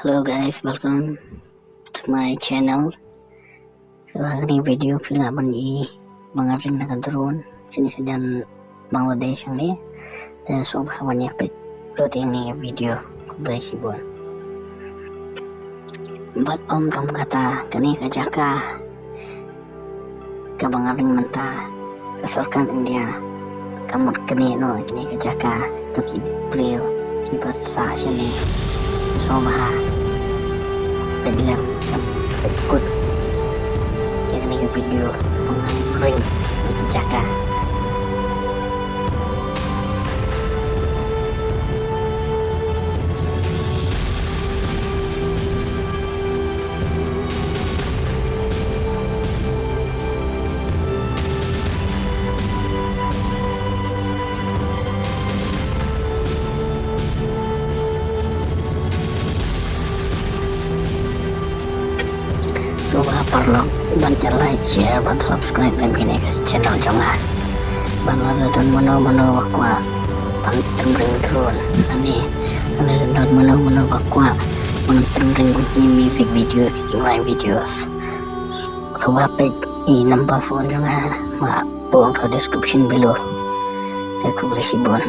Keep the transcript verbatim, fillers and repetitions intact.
Hello guys, welcome to my channel. So ha kane ka video phi lah ban i ba nga ring na ka drone shane shajan Bangladesh hangne. Te sngewbha ban ïa peit lut ïa kane ka video. Khublei shibun. Bad ym tang kata, kane ka jaka kaba nga ring mynta, ka sorkar India ka mut kane noh kane ka jaka. To ki briew kiba sah shane, sngewbha peit lem, peit kut ïa kane ka video ba nga ring na ka jaka. Sngewbha paralok ban ïa like, share bad subscribe lem kane ka channel jong nga. Bad lada don mano mano ba kwah ban pynring drone, ani lada don mano mano ba kwah ban pynring ki music video, ki rai videos, sngewbha peit i number phone jong nga, nga buh ha description below. Te khublei shibun.